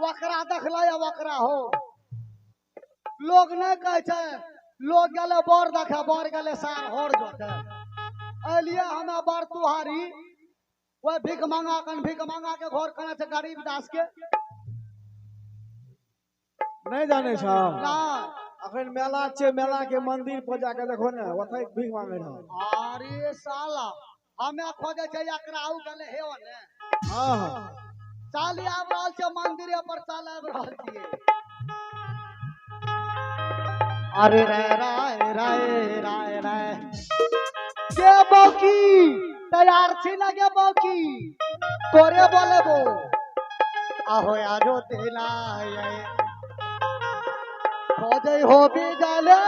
ओकरा देखलै ओकरा हो। लोग नहि कहै छै, लोग गेलै बर देखे, बर गेलै सार हर जोते। एलियै हमे बर तुहारी ओहि भीख मांगा कन, भीख मांगा के घर कने छै गरीब दास के। नहि जानै छौ? नहि। अखन मेला छै, मेला के मंदिर पर जाके देखो ने, ओतै भीख मांगे रहल। अरे साला हमे खोजे छै एकरा, उ गेलै हे ओने। हाँ हाँ। चाली आबि रहल छै मंदिरे पर, चल आबि रहल छियै। अरे रे राय राय राय राय के बौकी तैयार छी ना गे बौकी, तोरे बोलेबो आहो आजो तेला खोजे हो बिजले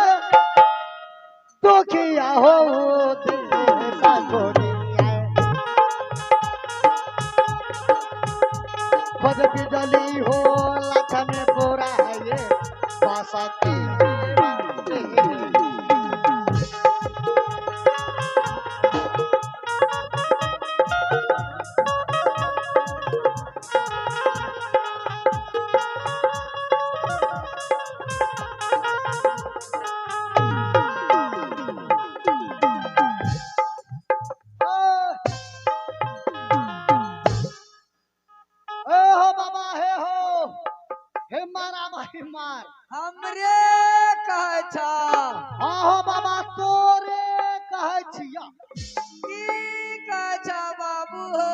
दुखिया हो खोज बिजली हो लखन पूरा ये बासती। हमरे कहै छा। हाँ हो बाबा तोरे कहै छिया। की कहै छा बाबू हो?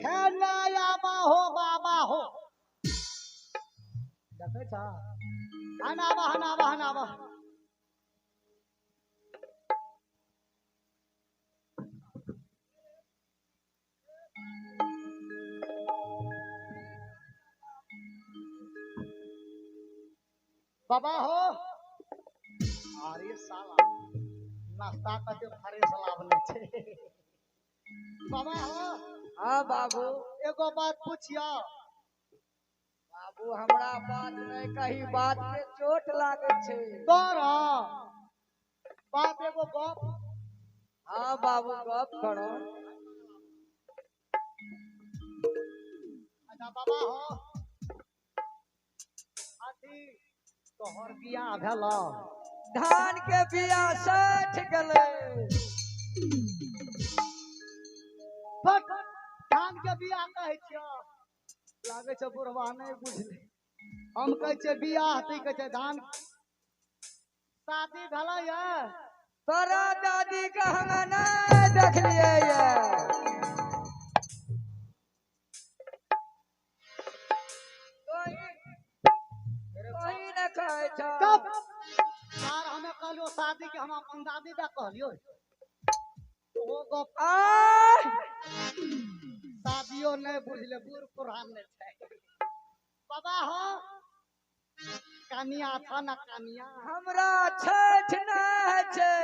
हे नया हो बाबा हो। देखै छा? हनावा हनावा हनावा। बाबा हो। अरे साला नाश्ता कते फ्रेश लाबने छै। बाबा हो। हाँ बाबू। एगो बात पूछियो। बाबू हमरा बात नहीं कही, बात के चोट लागे छै। तोरा बात एगो गप। हाँ बाबू गप करो। अच्छा बाबा हो, अथी तोहर बियाह भेल? धान के बिया सठ गेलै। फट धान के बियाह कहै छियो? लागै छै बुढ़वा नहि बुझलै। हम कहै छियै बियाह, तू कहै छै धान। शादी भेलै ये? तोरा दादी के हम नहि देखलियै ये। तब यार हमें कहलियो शादी के, हम अपन दादी दा कहलियो ओ गप। शादियो नहीं बुझले, बूढ़ पुरान नहीं छै। बाबा हो कनिया था ना कनिया? हमरा छठ नहि छै,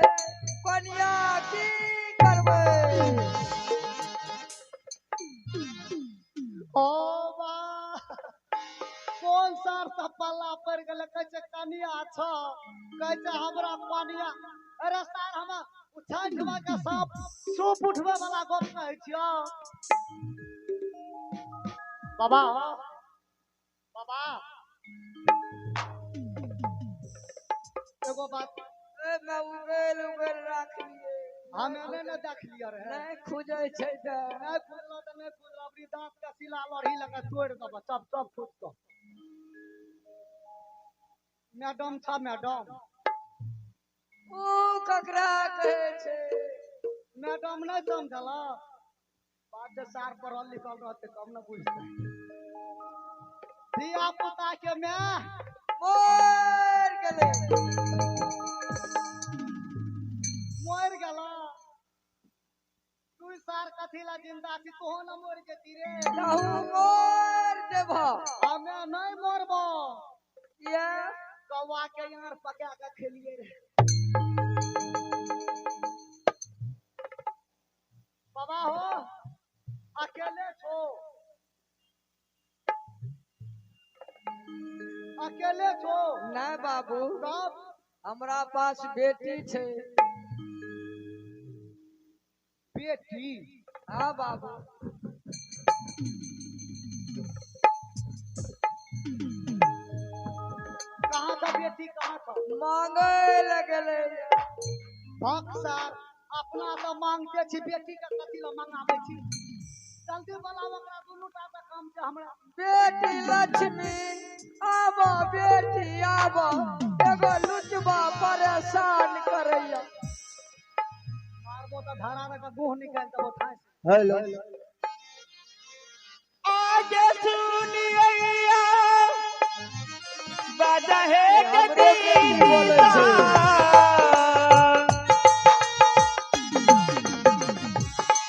कनिया की करबै? ओ बा कोन सार सब पल्ला पड़ गेलै? कहै छै कनिया छ, कहै छै हमरा कनिया। अरे सार हम छठमा के साँप सूप उठबै वाला गप कहै छियौ। बाबा हो बाबा एगो बात। एमे उगेल उगेल राखलियै। हम एने ने देखलियै रहे। नहि खुजै छै तऽ। नहि खुजलो तऽ नहि खुजलो, अपनी दाँत के सिला लड़ी लगा तोड़ि देबऽ सब सब फूटतो। मैडम छा मैडम। ऊ ककरा कहै छै? मैडम नहि समझल बात, जे सार पढ़ल लिखल रहतै तब ने बुझतै। धिया पुता के my मरि गेलै। मरि गेल? तू सार कथी ला जिंदा छी? तोहो न मरि जेती रे। तहु मरि जेबह। हमे नहि मरबो। किया? कौआ के यार पका के खेलिए रे। बाबा हो अकेले छो? अकेले छो? नहि बाबू। तब? हमरा पास बेटी छै। बेटी? हाँ बाबू। छौ मांगे लगले भक सर अपना तो मांगते छी बेटी के कथी ल मांगाबै छी जल्दी बोलाओ ओकरा दुनू टा के काम छै हमरा। बेटी लक्ष्मी आबो बेटी आबो एगो लुचबा परेशान करैया मारबो त धारा रे के गुह निकाल देबो ठाई। हेलो आगे सुनिया बाजा है हमरो बेटी बोलै छै।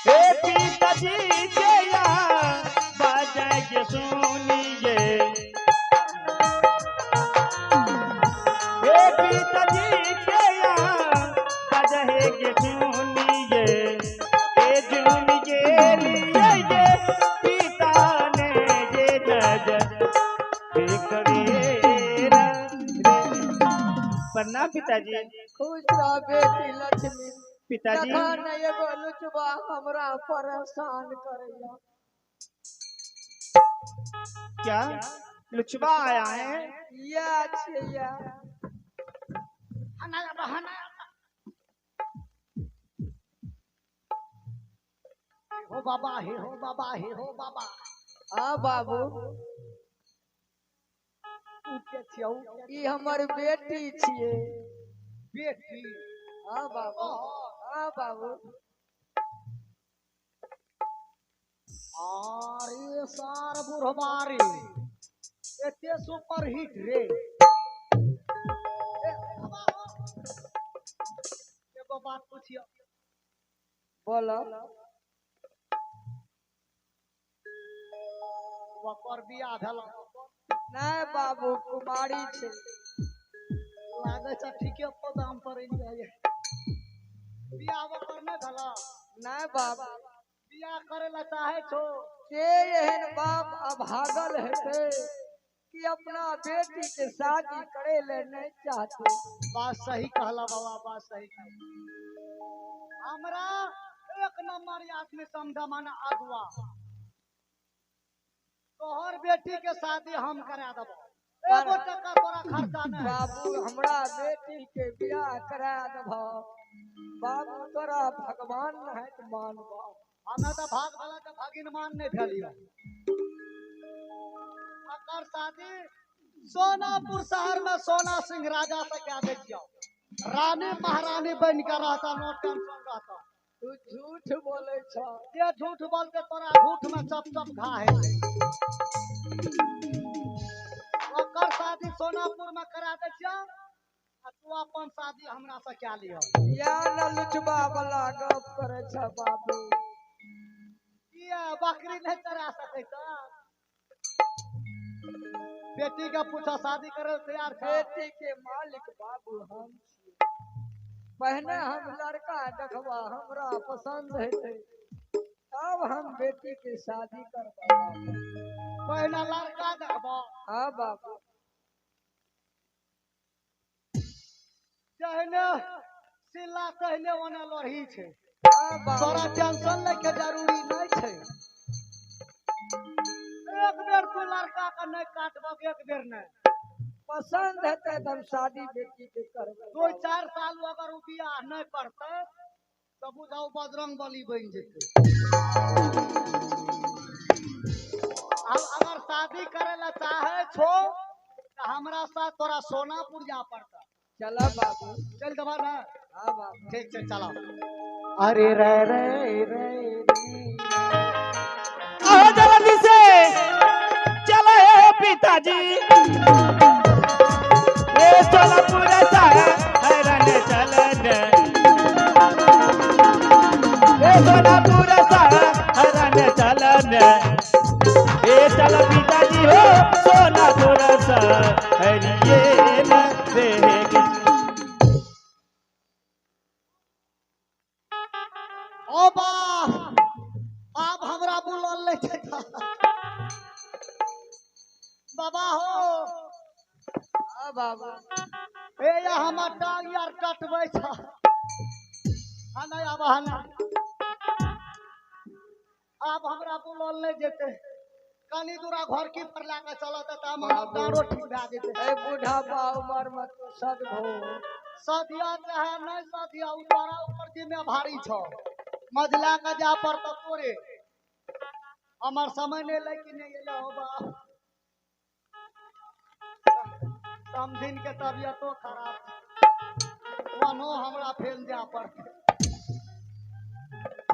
हे पिताजी के या बाजा के सुनिए हे पिताजी के या बाजा है के सुनिए हे जुन के लिए ये पिता ने ये नजर प्रणाम पिताजी। खुश रह बेटी लक्ष्मी। पिताजी जखन एगो लुचबा हमरा परेशान करैया। क्या लुचबा आया है? या छै या हना बहाना हो बाबा हे हो बाबा हे हो बाबा। हाँ बाबू उ के छियौ? ई हमर बेटी छियै। बेटी? हाँ बाबू हाँ बाबू। अरे सार बुढ़बारी एते सुपर हिट रे। ए, बाबा हो। एगो बात पूछियो। बोलो। ओकर बियाह भेल? नहीं बाबू कुमारी छै। लागै छै ठीके दाम पर एलियै। बियाह ओकर नहि भेल? नहीं बाबू। बियाह करे ला चाहे छो? के एहन बाप अभागल हेतै कि अपना बेटी के शादी करे ले नहीं चाहते। बात सही कहला बाबा, बात सही कहला। हमरा एक नंबर आदमी समझा माना अगुआ। तोहर बेटी के शादी हम करा देबो, एगो टका तोरा खर्चा नहीं। बाबू हमरा बेटी के बियाह करा देबो बाबू, तोरा भगवान नहीं मानबो। हमें तो भाग वाला के भागिन मान नहीं भेलियो। अकर शादी सोनापुर शहर में सोना सिंह राजा से क्या दे छियो, रानी महारानी बन के रहता, नो टेंशन रहता। तू झूठ बोले छ। जे झूठ बोलते तोरा झूठ में चप चप घा है। ओकर शादी सोनापुर में करा दे छियो आ तू अपन शादी हमरा से क्या लियो। या न लुचबा वाला गप करे छ बाबू। किया बकरी नहीं चरा सकै छ? बेटी के पूछा शादी करे तैयार छ? बेटी के मालिक बाबू हम छियै। पहले हम लड़का देखबा हमरा पसंद हेतै तब हम बेटी के शादी करबा। पहले लड़का देखबा? हाँ बाबू। जहने सिला तहने ओने लोढ़ी छै। हाँ बाबू। तोरा टेंशन लै के जरूरी नहीं छै। एक बेर तू लड़का के नहीं काटबो, एक बेर नहीं पसंद हेतै त हम शादी बेटी के करबै। 2-4 साल अगर उ बियाह नहीं करतै तो बुझाउ बजरंग बली बन जेतै। अब अगर शादी करे ला चाहे छो तो हमरा साथ तोरा सोनापुर जा पड़ता। चला बाबू। चल देबा ना? हाँ बाबू। ठीक छै चला। अरे रे रे रे आओ जल्दी से चलो हे पिताजी ए सोनापुर शहर चलन ए सोनापुर शहर चलन ए चल पिताजी हो सोनापुर शहर ये न देख। ओ बा आब हमरा बुलल नहीं छै बाबा हो। हाँ बाबू। ए या हमर टांग यार कटबै छ। हाँ नहीं आब, हाँ नहीं आब हमरा बुलल नहीं जेतै। कनी दूरा घर की पर लए कऽ चलत तऽ हमर डाँड़ो ठीक भए जेतै। ए बुढ़ापा उमर में तू सदभो। सदिया चाहे नहीं सदिया, उ तोरा ऊपर जिम्मेवारी छौ। मजला के जा पर तऽ तोरे। हमर समय नहि लै कि नहि एलै हो बाप। समधिन के तबियतो खराब छै, ओनो हमरा फेर जाय पड़तै।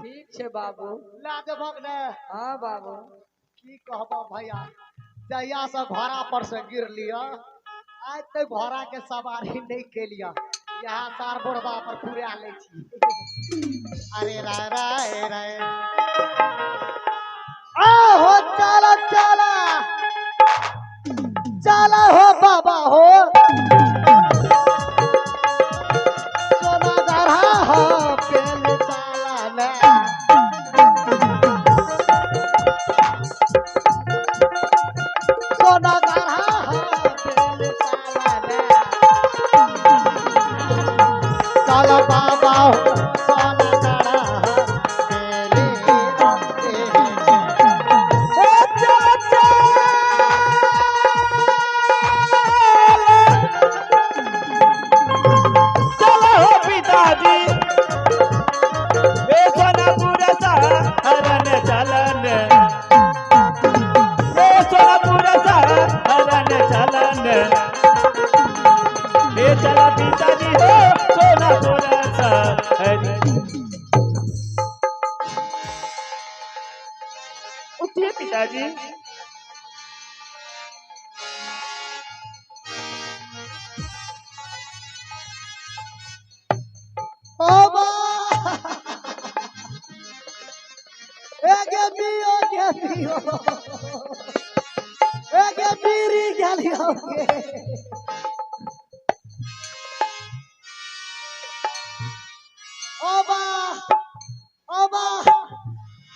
ठीक छै बाबू। लए देबक ने? हाँ बाबू। की कहबो भैया, जहिया से घोड़ा पर से गिरलिय आइ तक घोड़ा के सवारी नहीं केलिय, यहाँ सार बुढ़बा पर पूरा लै छी। अरे राय राय राय आ हो, चला चला चला हो बाबा हो, सोना गढ़ा हो पेल चला ने। सोना गढ़ा हो पेल चला ने। चल बाबा हो सोना गढ़ा हो पेल। चलो हो पिताजी, ए सोनापुर हरन चलन, ए सोनापुर हरन चलन, ए चला पिताजी हो सोनापुर हरि। उठिए पिताजी। ओ बा ए गे बियो गे बियो ए गे बीरी गेलियो गे। ओ बा ओ बा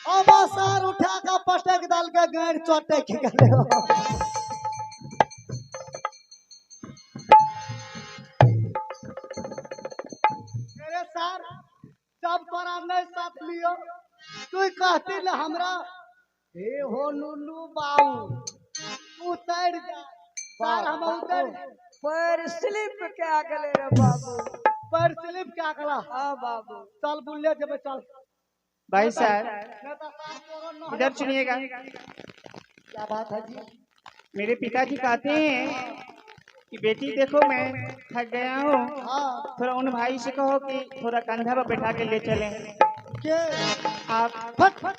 ओ बा, सार उठा के पटक डाल के गाड़ चटक गेलै। अरे सार, जब तोरा नहीं साथ लियो तू कहती ले हमरा, हे हो नुनू बाबू उतर जा। सार हम उतर पैर स्लिप के गेलै रे बाबू। पैर स्लिप क्या कला? हाँ बाबू। चल बुल्ले जेबै चल। भाई साहब नहीं तो सार तोरो न। इधर सुनिएगा। क्या बात है जी? मेरे पिताजी कहते हैं कि बेटी देखो मैं थक गया हूँ, हाँ थोड़ा उन भाई से कहो कि थोड़ा कंधा पर बैठा के ले चले। के आप फट फट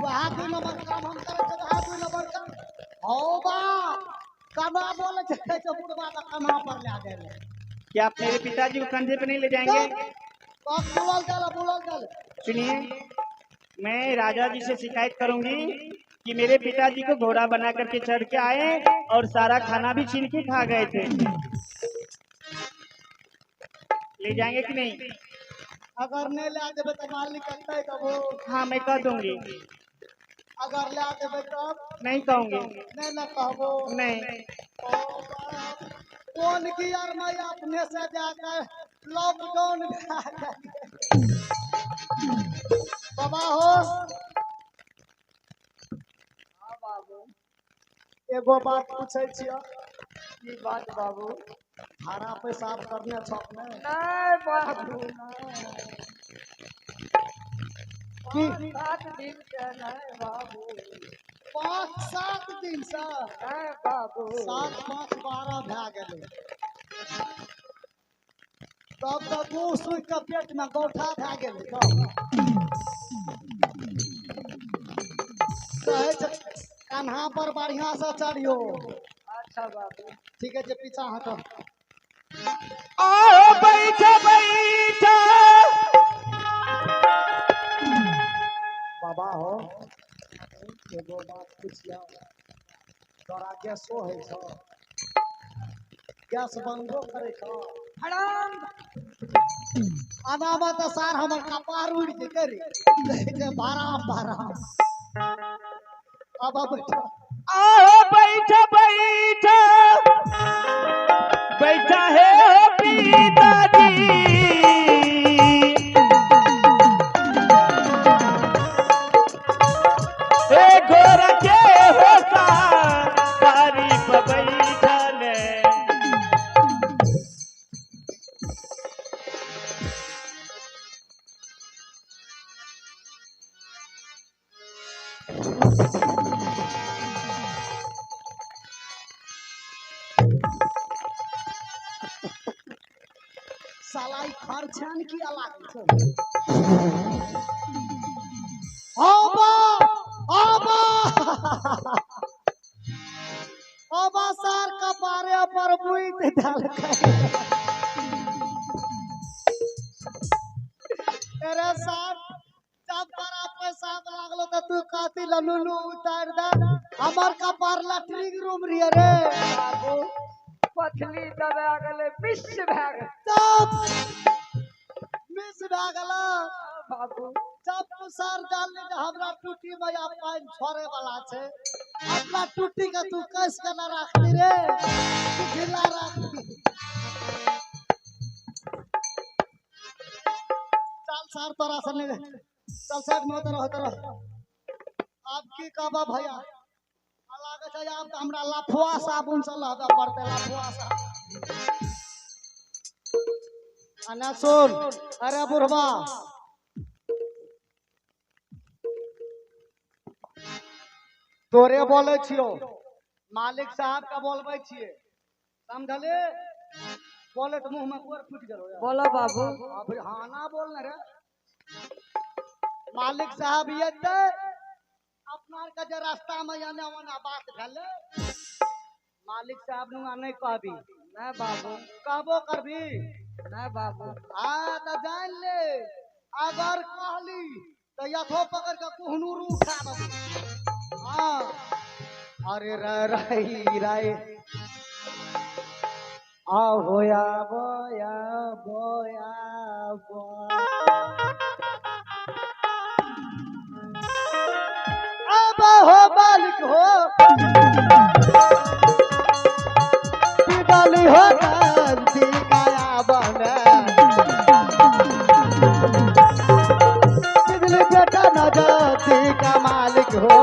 वहाँ दू नंबर काम हम करे छे, वहाँ दू नंबर काम हो बा कमा बोले छे जे बुढ़वा के कमा पर ले गेले। क्या आप मेरे पिताजी को कंधे पे नहीं ले जाएंगे? बाप बुलल चल बुलल चल। सुनिए, मैं राजा जी से शिकायत करूंगी कि मेरे पिताजी को घोड़ा बना करके चढ़ के आए और सारा खाना भी छीन के खा गए थे। ले जाएंगे कि नहीं? अगर नहीं ले देबे तो मालिक कहते तब। हाँ मैं कह दूंगी। अगर ले देबे तब? नहीं कहूंगी। नहीं ना कहबो? नहीं। ओ बाप, कौन की यार मैं अपने से जाकर लॉकडाउन में आ गया। बाबा हो। हाँ बाबू। एगो बात पूछे छियो। की बात बाबू? भाड़ा पेशाब करने छौ ने? नहीं बाबू नहीं। की? 5-7 दिन से नहीं बाबू। 5-7 दिन से? नहीं बाबू। 7 5 12 भए गेलै तब तऽ मुँह सुखि कऽ पेट में गौठा भए गेलै। तब कहै छै कन्हा पर बढ़िया से चढ़ियो। अच्छा बाबू। ठीक है, पीछा हटो। आओ बैठा बैठा बाबा हो, एगो बात पुछियो, तोरा गैसो होइ छौ? गैस बनबो करै छौ? हराम। आनामे तऽ सार हमर कपार उड़ि जेतै रे। कहै बाराम बाराम। अब बैठो। आओ बैठा बैठा बैठा है पिताजी, ए घोड़ा के हो छान किया लागै छौ? आबा आबा आबा सार कपारे पर बुइत देलकै। अरे सार जब तोरा पेशाब लागलो त तू काती ललुलु उतार दे, हमर कपार लैट्रिन रूम रिये रे। बाबू पथली दबा गेलै, मिस भए गेलै। चुप, मिस भए गेलो। बाबू जब तू सर जानली जे हमरा टूटी में आब पानि छोड़े वाला छै, अपना टूटी के तू कस के ना राखली रे, तू ढीला राखली। चल सर तोरा से नहीं, चल साइड में होते रहो, होते रहो। आब की कहबा भैया, लागै छै आब तऽ हमरा लफुआ साबुन से लहबे पड़तै, लफुआ साबुन। आ ना सुन, अरे बुढ़बा तोरे बोलै छियौ, मालिक साहब के बोलबै छियै, समझले? बोले तऽ मुँह में कोर फूटि गेलो। बोलो बाबू। अब हाँ ना बोलने रे। मालिक साहब एतै अपना आर के जे रास्ता में एने ओने बात भेलै, मालिक साहब नुआ नहीं कहबी। नहीं बाबू। कहबो करबी? नहीं बाबू। हाँ तऽ जान ले, अगर कहली तऽ यथो पकड़ के कुहनूर उठा देबो। हाँ अरे रे रे रे आहो आबो आबो आबो आबो हो मालिक हो पिदली हो कांति काया बने बिजली बेटा न जाति का मालिक हो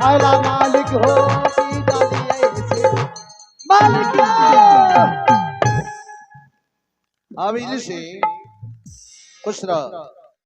आला मालिक हो पिदली ऐसे मालिक हो। अब इसी से खुश रहो।